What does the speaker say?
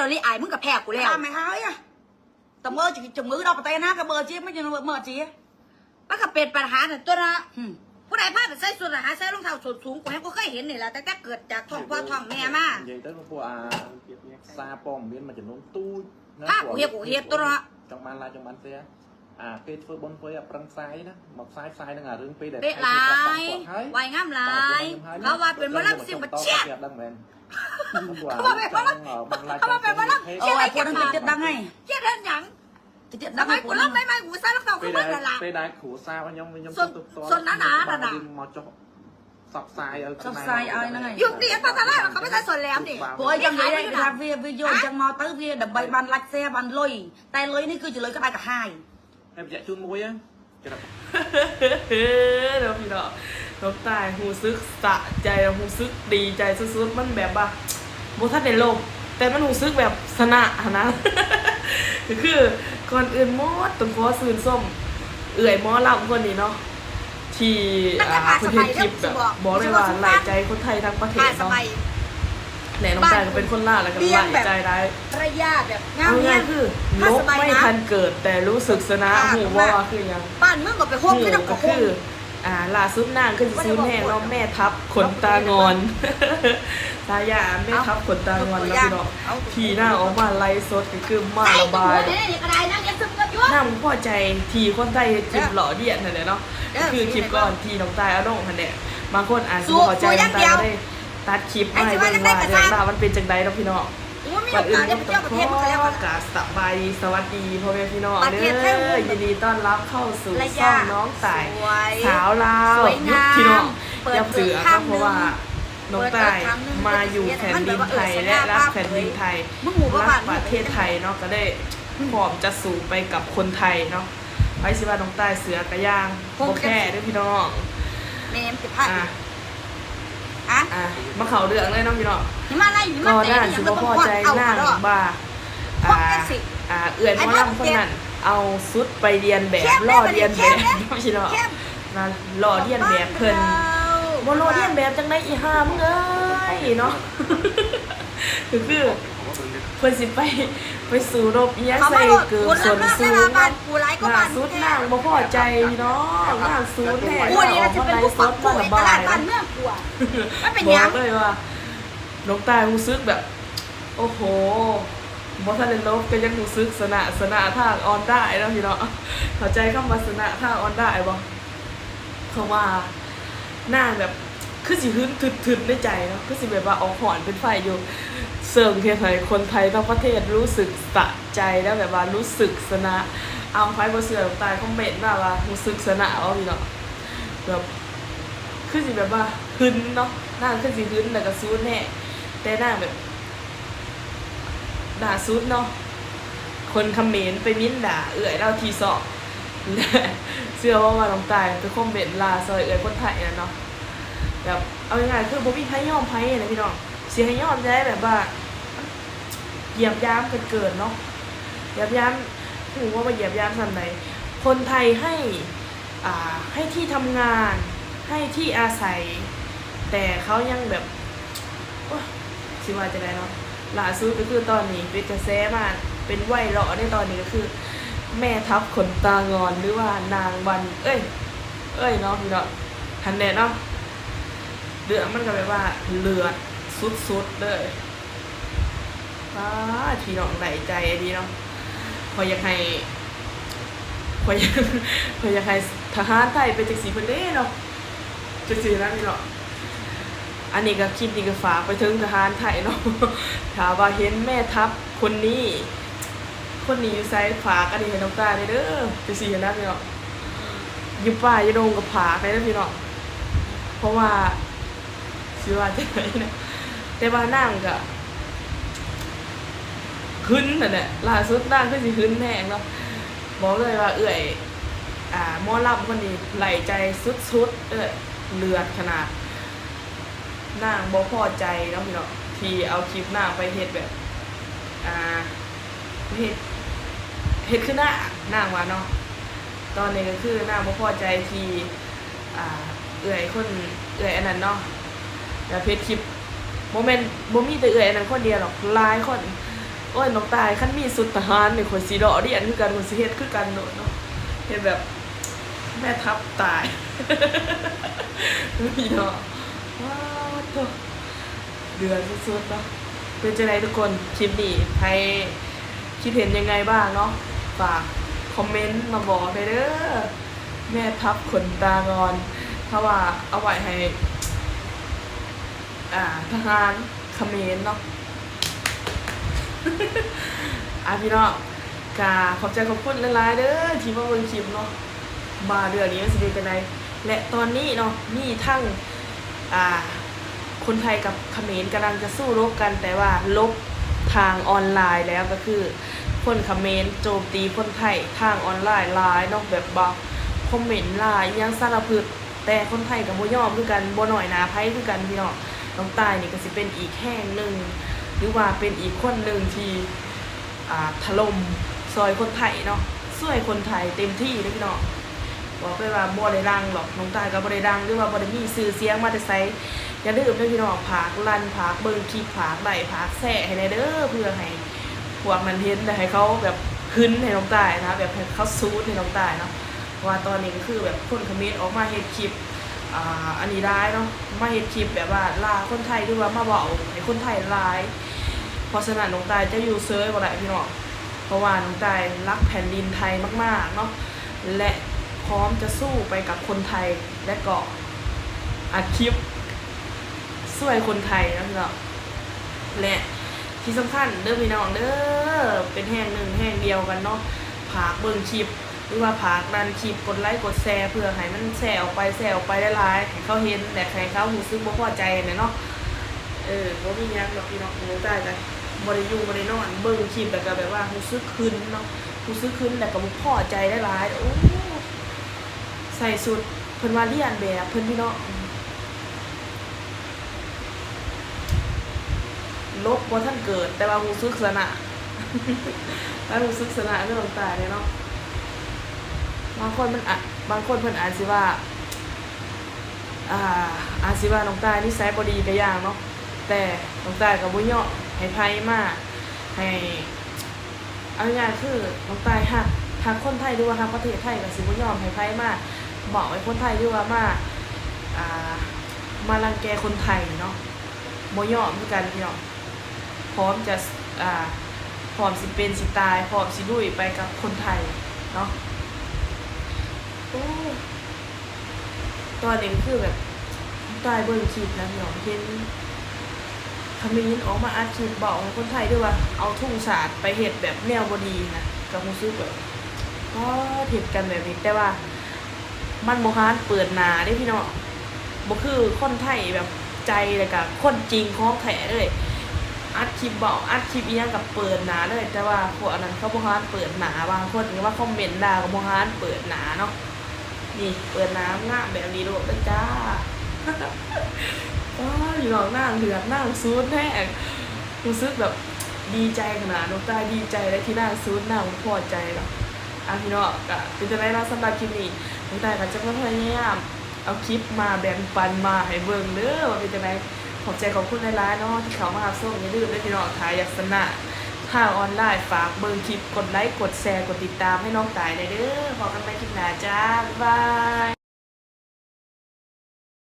ຕອນນີ້ອາຍ ມຶງກໍແພ້ກູແລ້ວ. ຕາມໄປຫາເອີຍ ຕະເມີຈະ ຈະມືດອກປະເຕນາກະເບີຈີບ ມັນຈະເມີຈີ ມັນກໍເປັນບັນຫານັ້ນຕົວເນາະ. ອືມ ຜູ້ໃດພາໄປໃສ່ຊຸດ ຫາໃສ່ລອງເທ້າສົ້ນສູງ ກູແຮງບໍ່ເຄີຍເຫັນນີ້ລະ ຕັ້ງແຕ່ເກີດຈາກທ້ອງພໍ່ທ້ອງແມ່ມາ. ພາກູເຮັດ ກູເຮັດຕົວເນາະ. ອາ ເປະຫຼາຍ ວ່າຍງາມຫຼາຍ ເຂົາວ່າເປັນໝໍລຳຊິງບັດເຊຍ ເຂົາວ່າເປັນໝໍລຳ ເຂົາວ່າເປັນໝໍລຳຊິງບັດເຊຍ ເອີ ພວກນັ້ນເຈັດດັງໄງ ເຈັດເຮັດຫຍັງ? ສະໄໝກູລຳໃໝ່ໆ ກູໃສ່ລອງເທ້າຄືມັນນັ້ນລະ ຢູກນີ້ອັນຕະລາຍ ເຂົາໄປໃສ່ສົ້ນແຫຼມນີ້ ໂອ້ຍ ຈັ່ງເດ ເວລາເວຍໂຍ ຈັ່ງມາເຕີເວ ດຳໄບບານລັດແຊບານລົຍ ແຕ່ລົຍນີ້ຄືຈະລົຍກໍໄດ້ກໍຫາຍ ເນາະພີ່ນ້ອງ ນ້ອງຕາຍຮູ້ສຶກສະໃຈ ຮູ້ສຶກດີໃຈສຸດໆ ມັນແບບວ່າບໍ່ທັນໄດ້ລົບ ແຕ່ມັນຮູ້ສຶກແບບຊະນະຫັ້ນນະ ກໍຄືກ່ອນອື່ນໝົດຕ້ອງຂໍຊື່ນຊົມເອື້ອຍໝໍລຳຄົນນີ້ເນາະ ທີ່ ອ່າ ເພິ່ນເຮັດຄລິບແບບ ບອກເລີຍວ່າໄລ່ໃຈຄົນໄທທັງປະເທດເນາະ ແລະ ນ້ອງຕາຍກໍເປັນຄົນລາວ ແລ້ວກໍໄລ່ໃຈຫຼາຍ ເອົາງ່າຍໆ ຄືລົບໄມ່ທັນເກີດ ແຕ່ຮູ້ສຶກຊະນະ ຮູ້ບໍ່ວ່າຄືຫຍັງ? ບ້ານເມືອງກໍໄປໂຮມ ຄື ອ່າ ລ່າສຸດນາງຄືຊິສູນແຮງເນາະ ແມ່ທັບຂົນຕາງອນ ສາຍາແມ່ທັບຂົນຕາງອນເນາະພີ່ນ້ອງ ທີ່ນາງອອກມາໄລຟ໌ສົດ ກໍຄືມາລະບາຍ ນາງບໍ່ພໍໃຈທີ່ຄົນໄທເຮັດຄລິບລໍ້ລຽນຫັ້ນແຫຼະເນາະ ຄືຄລິບກ່ອນທີ່ນ້ອງຕາຍເອົາລົງຫັ້ນແຫຼະ ບາງຄົນອາດຊິບໍ່ເຂົ້າໃຈ ນ້ອງຕາຍກໍເລີຍຕັດຄລິບມາໃຫ້ເບິ່ງວ່າເລື່ອງລາວມັນເປັນຈັ່ງໃດເນາະພີ່ນ້ອງ. ກ່ອນອື່ນກໍຕ້ອງຂໍກາບສະບາຍດີສະຫວັດດີພໍ່ແມ່ພີ່ນ້ອງເດີ ຍິນດີຕ້ອອນຮັບເຂົ້າສູ່ຊ່ອງນ້ອງຕາຍສາວລາວ ພີ່ນ້ອງຢ່າເຊື່ອເນາະ ເພາະວ່າ ນ້ອງຕາຍມາຢູ່ແຜ່ນດິນໄທ ແລະ ລັກແຜ່ນດິນໄທ ລັກປະເທດໄທເນາະ ກໍໄດ້ພ້ອມຈະສູ້ໄປກັບຄົນໄທເນາະ ໃຜຊິວ່ານ້ອງຕາຍເສືອກະຢ່າງ ບໍ່ແຄເດີພີ່ນ້ອງ ແມ່ນຊິພາດ ອ່າ ອ່າ ມາເຂົ້າເລື່ອງເລີຍເນາະພີ່ນ້ອງ ກໍນາງຊິບໍ່ພໍໃຈນາງວ່າ ອ່າ ເອື້ອຍໝໍລຳຄົນນັ້ນເອົາຊຸດໄປລຽນແບບ ລໍ້ລຽນແບບເນາະພີ່ນ້ອງ ລໍ້ລຽນແບບເພິ່ນ ບໍ່ລໍ້ລຽນແບບຈັ່ງໃດອີ່ຫ່າມຶງເອີຍເນາະ ກໍຄືເພິ່ນຊິໄປ ໄປສູ້ລົບອີ່ຫຍັງໃສ່ເກີບສົ້ນສູງເນາະ ລ່າສຸດນາງບໍ່ພໍໃຈພີ່ນ້ອງ ນາງສູນແຮງ ນາງອອກມາໄລຟ໌ສົດມາລະບາຍ ບອກເລີຍວ່າ ນ້ອງຕາຍຮູ້ສຶກແບບ ໂອ້ໂຫ ບໍ່ທັນໄດ້ລົບກໍຍັງຮູ້ສຶກຊະນະ ຊະນະທາງອອນໄລນ໌ເນາະພີ່ນ້ອງ ເຂົ້າໃຈຄຳວ່າຊະນະທາງອອນໄລນ໌ບໍ່? ເພາະວ່ານາງແບບຄືຊິຫຶງທຶດໆໃນໃຈເນາະ ຄືຊິແບບວ່າອອກຮ້ອນເປັນໄຟຢູ່ ເຊິ່ງເຮັດໃຫ້ຄົນໄທທັງປະເທດຮູ້ສຶກສະໃຈ ແລ້ວແບບວ່າຮູ້ສຶກຊະນະ ເອົາ ໃຜບໍ່ເຊື່ອ ໃຕ້ຄອມເມັນມາວ່າຮູ້ສຶກຊະນະບໍ່ພີ່ນ້ອງ ແບບ ຄືຊິແບບວ່າຫຶງເນາະ ນາງຄືຊິຫຶງ ແລ້ວກໍສູນແຮງ ແຕ່ນາງແບບ ລ່າສຸດເນາະ ຄົນຂະເໝນໄປໝິ່ນດ່າເອື້ອຍລາວທີ່ສອງ ເຊື່ອບໍ່ວ່ານ້ອງຕາຍໄປຄອມເມັນດ່າຊ່ອຍເອື້ອຍຄົນໄທຫັ້ນເນາະ ແບບ ເອົາງ່າຍໆ ຄືບໍ່ມີໃຜຍອມໃຜນະພີ່ນ້ອງ ຊິໃຫ້ຍອມຈັ່ງໃດ ແບບວ່າ ຢຽບຢາມກັນເກີນເນາະ ຢຽບຢາມ ຮູ້ວ່າຢຽບຢາມສ່ຳໃດ ຄົນໄທໃຫ້ ອ່າ ໃຫ້ທີ່ທຳງານ ໃຫ້ທີ່ອາໄສ ແຕ່ເຂົາຍັງແບບ ໂອ້ຍ ຊິວ່າຈັ່ງໃດເນາະ ລ່າສຸດກໍຄືຕອນນີ້ເປັນກະແສມາ ເປັນໄວຣັລເດ້ຕອນນີ້ ກໍຄືແມ່ທັບຂົນຕາງອນ ຫຼືວ່ານາງວັນ ເອີຍ ເອີຍເນາະພີ່ນ້ອງ ຫັ້ນແຫຼະເນາະ ເລື່ອງມັນກໍແບບວ່າເດືອດສຸດໆເລີຍ. ປາດ ພີ່ນ້ອງ ໄດ້ໃຈອີ່ຫຼີເນາະ ຂ້ອຍຢາກໃຫ້ ຂ້ອຍ ຂ້ອຍຢາກໃຫ້ທະຫານໄທເປັນຈັ່ງຊີ້ເພິ່ນເດ້ເນາະ ຈັ່ງຊີ້ນະພີ່ນ້ອງ ອັນນີ້ກໍ ຄລິບນີ້ກໍຝາກໄປເຖິງທະຫານໄທເນາະ ຖ້າວ່າເຫັນແມ່ທັບຄົນນີ້ ຄົນນີ້ຢູ່ໃສ ຝາກອັນນີ້ໃຫ້ນ້ອງຕາແດ່ເດີ ຈັ່ງຊີ້ນະພີ່ນ້ອງ ຢູ່ປ່າຢູ່ດົງກໍຝາກແດ່ເດີພີ່ນ້ອງ ເພາະວ່າ ຊິວ່າຈັ່ງໃດນະ ແຕ່ວ່ານາງກະຫຶງຫັ້ນແຫຼະ ລ່າສຸດນາງຄືຊິຫຶງແຮງເນາະ ບອກເລີຍວ່າເອື້ອຍ ອ່າ ໝໍລຳຄົນນີ້ໄຫຼໃຈສຸດໆ ເອີ ເດືອດຂະໜາດ ນາງບໍ່ພໍໃຈເນາະພີ່ນ້ອງ ທີ່ເອົາຄລິບນາງໄປເຮັດແບບ ອ່າ ເຮັດ ເຮັດຄືນາງ ນາງວ່າເນາະ ຕອນນີ້ກໍຄືນາງບໍ່ພໍໃຈທີ່ ອ່າ ເອື້ອຍຄົນ ເອື້ອຍອັນນັ້ນເນາະ ແບບເຮັດຄລິບ ບໍ່ແມ່ນ ບໍ່ມີແຕ່ເອື້ອຍອັນນັ້ນຄົນດຽວດອກ ຫຼາຍຄົນ ໂອ້ຍ ນ້ອງຕ່າຍ ຄັນມີຊຸດທະຫານນີ້ ຂ້ອຍຊິເລາະລຽນຄືກັນ ຂ້ອຍຊິເຮັດຄືກັນໂລດເນາະ ເຮັດແບບແມ່ທັບຕາຍ ພີ່ນ້ອງ. ວ້າວ ໂທ້ ເດືອດສຸດໆເນາະ. ເປັນຈັ່ງໃດທຸກຄົນ ຄລິບນີ້ ໃຜຄິດເຫັນຍັງໄງບ້າງເນາະ ຝາກຄອມເມັນມາບອກແດ່ເດີ. ແມ່ທັບຂົນຕາງອນ ເພາະວ່າເອົາໄວ້ໃຫ້ ອ່າ ທະຫານຂະເໝນເນາະ. ອ່າ ພີ່ນ້ອງ ກະຂອບໃຈຂອບຄຸນຫຼາຍໆເດີ ທີ່ມາເບິ່ງຄລິບເນາະ ວ່າເລື່ອງນີ້ມັນຊິເປັນຈັ່ງໃດ. ແລະ ຕອນນີ້ເນາະ ມີທັງ ອ່າ ຄົນໄທກັບຂະເໝນກຳລັງຈະສູ້ລົບກັນ ແຕ່ວ່າລົບທາງອອນລາຍແລ້ວ ກໍຄືຄົນຂະເໝນໂຈມຕີຄົນໄທທາງອອນລາຍຫຼາຍເນາະ ແບບວ່າຄອມເມັນຫຼາຍ ອີ່ຫຍັງສາລະພຶດ. ແຕ່ຄົນໄທກໍບໍ່ຍອມຄືກັນ ບໍ່ນ້ອຍໜ້າໃຜຄືກັນ ພີ່ນ້ອງ. ນ້ອງຕ່າຍນີ້ກໍຊິເປັນອີກແຮງໜຶ່ງ ຫຼືວ່າເປັນອີກຄົນໜຶ່ງທີ່ ອ່າ ຖະຫຼົ່ມຊ່ອຍຄົນໄທເນາະ ຊ່ວຍຄົນໄທເຕັມທີ່ເດ້ ພີ່ນ້ອງ. ບອກເລີຍວ່າບໍ່ໄດ້ດັງດອກ ນ້ອງຕ່າຍກໍບໍ່ໄດ້ດັງ ຫຼືວ່າບໍ່ໄດ້ມີຊື່ສຽງມາແຕ່ໃສ. ຢ່າລືມເດີ ພີ່ນ້ອງ ຝາກລັນ ຝາກເບິ່ງຄລິບ ຝາກໄລ້ ຝາກແຊໃຫ້ແດ່ເດີ ເພື່ອໃຫ້ພວກນັ້ນເຫັນ ແລະ ໃຫ້ເຂົາແບບຫຶງໃຫ້ນ້ອງຕ່າຍນະ ແບບໃຫ້ເຂົາສູນໃຫ້ນ້ອງຕ່າຍເນາະ. ເພາະວ່າຕອນນີ້ກໍຄືແບບຄົນຂະເໝນອອກມາເຮັດຄລິບ ອ່າ ອັນນີ້ຫຼາຍເນາະ ມາເຮັດຄລິບແບບວ່າລາຄົນໄທ ຫຼືວ່າມາເວົ້າໃຫ້ຄົນໄທຫຼາຍ. ເພາະສະນັ້ນ ນ້ອງຕ່າຍຈະຢູ່ເຊີຍບໍ່ໄດ້ ພີ່ນ້ອງ ເພາະວ່ານ້ອງຕ່າຍຮັກແຜ່ນດິນໄທມາກໆເນາະ ແລະ ພ້ອມຈະສູ້ໄປກັບຄົນໄທ ແລະ ກໍອັດຄລິບຊ່ວຍຄົນໄທເນາະ ພີ່ນ້ອງ. ແລະ ທີ່ສຳຄັນເດີ ພີ່ນ້ອງເດີ ເປັນແຮງໜຶ່ງແຮງດຽວກັນເນາະ ຝາກເບິ່ງຄລິບ ຫຼືວ່າຝາກດັນຄລິບ ກົດໄລ້ກົດແຊ ເພື່ອໃຫ້ມັນແຊອອກໄປ ແຊອອກໄປຫຼາຍໆ ໃຫ້ເຂົາເຫັນ ແລະ ໃຫ້ເຂົາຮູ້ສຶກບໍ່ພໍໃຈຫັ້ນແຫຼະເນາະ. ເອີ ບໍ່ມີຫຍັງດອກ ພີ່ນ້ອງ ນ້ອງຕ່າຍກໍບໍ່ໄດ້ຢູ່ບໍ່ໄດ້ນອນ ເບິ່ງຄລິບ ແລ້ວກໍແບບວ່າຮູ້ສຶກຫຶງເນາະ ຮູ້ສຶກຫຶງ ແລ້ວກໍບໍ່ພໍໃຈຫຼາຍໆ. ໂອ້ ໃສ່ຊຸດ ເພິ່ນວ່າລຽນແບບເພິ່ນ ພີ່ນ້ອງ ລົບບໍ່ທັນເກີດ ແຕ່ວ່າຮູ້ສຶກຊະນະ ແຕ່ຮູ້ສຶກຊະນະຄືນ້ອງຕ່າຍເດ້ເນາະ. ບາງຄົນມັນອາດ ບາງຄົນເພິ່ນອາດຊິວ່າ ອ່າ ອາດຊິວ່ານ້ອງຕ່າຍນິໄສບໍ່ດີກະຢ່າງເນາະ ແຕ່ນ້ອງຕ່າຍກໍບໍ່ຍອມໃຫ້ໃຜມາ ໃຫ້ ເອົາງ່າຍໆ ຄືນ້ອງຕ່າຍຮັກ ຮັກຄົນໄທ ຫຼືວ່າຮັກປະເທດໄທ ກໍຊິບໍ່ຍອມໃຫ້ໃຜມາເວົ້າໃຫ້ຄົນໄທ ຫຼືວ່າມາ ອ່າ ມາລັງແກຄົນໄທເນາະ ບໍ່ຍອມຄືກັນ ພີ່ນ້ອງ. ພ້ອມຈະ ອ່າ ພ້ອມຊິເປັນຊິຕາຍ ພ້ອມຊິລຸຍໄປກັບຄົນໄທເນາະ. ໂອ້ ຕອນນີ້ກໍຄືແບບ ຕາຍເບິ່ງຄລິບນະພີ່ນ້ອງ ເຫັນຂະເໝນອອກມາອັດຄລິບເວົ້າໃຫ້ຄົນໄທ ຫຼືວ່າເອົາທຸງຊາດໄປເຮັດແບບແນວບໍ່ດີນະ ກໍຮູ້ສຶກແບບ ປາດ ເຮັດກັນແບບນີ້ ແຕ່ວ່າມັນບໍ່ຫານເປີດໜ້າເດ້ພີ່ນ້ອງ ບໍ່ຄືຄົນໄທແບບໃຈ ແລ້ວກໍຄົນຈິງຂອງແທ້ເລີຍ ອັດຄລິບເວົ້າ ອັດຄລິບອີ່ຫຍັງກໍເປີດໜ້າເລີຍ ແຕ່ວ່າພວກອັນນັ້ນເຂົາບໍ່ຫານເປີດໜ້າ ບາງຄົນກໍມາຄອມເມັນດ່າກໍບໍ່ຫານເປີດໜ້າເນາະ. ນີ້ເປີດໜ້າງາມແບບນີ້ໂລດເດີຈ້າ. ອ້າ ພີ່ນ້ອງ ນາງເດືອດ ນາງສູນແຮງ ຮູ້ສຶກແບບດີໃຈຂະໜາດ ນ້ອງຕ່າຍດີໃຈເລີຍທີ່ນາງສູນ ນາງບໍ່ພໍໃຈເນາະ. ອ່າ ພີ່ນ້ອງ ກະເປັນຈັ່ງໃດເນາະ ສຳລັບຄລິບນີ້ ນ້ອງຕ່າຍກະຈະພະຍາຍາມເອົາຄລິບມາແບ່ງປັນມາໃຫ້ເບິ່ງເດີວ່າເປັນຈັ່ງໃດ. ຂອບໃຈຂອບຄຸນຫຼາຍໆເນາະທີ່ເຂົ້າມາຮັບຊົມ ຢ່າລືມເດີພີ່ນ້ອງ ຖ້າຢາກຊະນະທາງອອນລາຍ ຝາກເບິ່ງຄລິບ ກົດໄລ້ ກົດແຊ ກົດຕິດຕາມໃຫ້ນ້ອງຕ່າຍແດ່ເດີ. ພໍ້ກັນໃໝ່ຄລິບໜ້າຈ້າ ບາຍບາຍ.